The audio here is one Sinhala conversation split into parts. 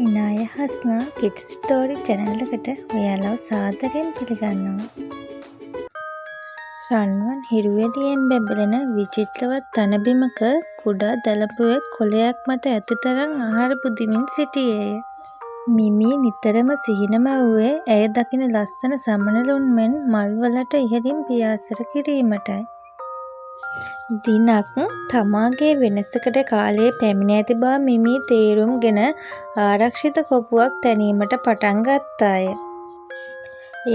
ඉනාය හස්නා කිඩ්ස් ස්ටෝරි චැනල් එකට ඔයාලව සාදරයෙන් පිළිගන්නවා. රන්වන් හිරු එළියෙන් බැබළෙන විචිත්‍රවත් තණ බිමක කුඩා දලබුවෙක් කොළයක් මත ඇති තරම් ආහාර බුදිමින් සිටියේය. මිමී නිතරම සිහින මැවුවේ ඇය දකින ලස්සන සමනළුන් මෙන් මල්වලට ඉහළින් පියාසර කිරීමටයි. දිනක් තමාගේ වෙනසකට කාලය පැමිණ ඇති බව මිමී තේරුම් ගෙන ආරක්ෂිත කොපුවක් තැනීමට පටන් ගත්තාය.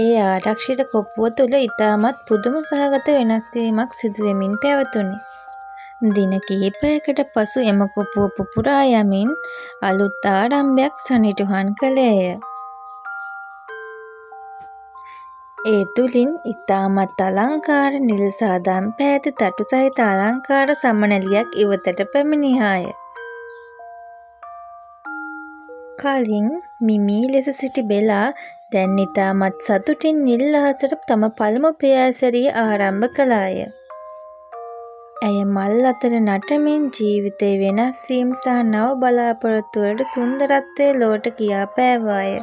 ඒ ආරක්ෂිත කොපුව තුළ ඉතාමත් පුදුම සහගත වෙනස් වීමක් සිදුවෙමින් පැවතුණි. දින කිහිපයකට පසු එම කොපුව පුපුරා යමින් අලුත් ආරම්භයක් සනිටුහන් කළේය. ඒ තුළින් ඉතාමත් අලංකාර නිල් සහ දම් පැහැති තටු සහිත අලංකාර සමනළියක් ඉවතට පැමිණියාය. කලින් මිමී ලෙස සිටි බෙලා දැන් ඉතාමත් සතුටින් නිල් අහසට තම පළමු පියාසැරිය ආරම්භ කළාය. ඇය මල් අතර නටමින් ජීවිතයේ වෙනස් වීම් සහ නව බලාපොරොත්තු වලට සුන්දරත්වය ලොවට කියා පෑවාය.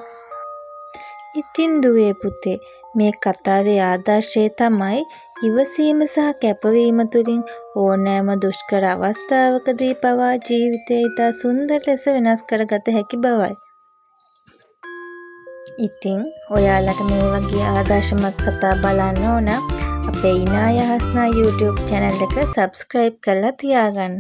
ඉතින් දුවේ පුතේ, මේ කතාවේ ආදර්ශය තමයි ඉවසීම සහ කැපවීම තුළින් ඕනෑම දුෂ්කර අවස්ථාවකදී පවා ජීවිතය ඉතා සුන්දර ලෙස වෙනස් කරගත හැකි බවයි. ඉතින් ඔයාලට මේ වගේ ආදර්ශමත් කතා බලන්න ඕන අපේ ඉනාය හස්නා YouTube channel එක subscribe කරලා තියාගන්න.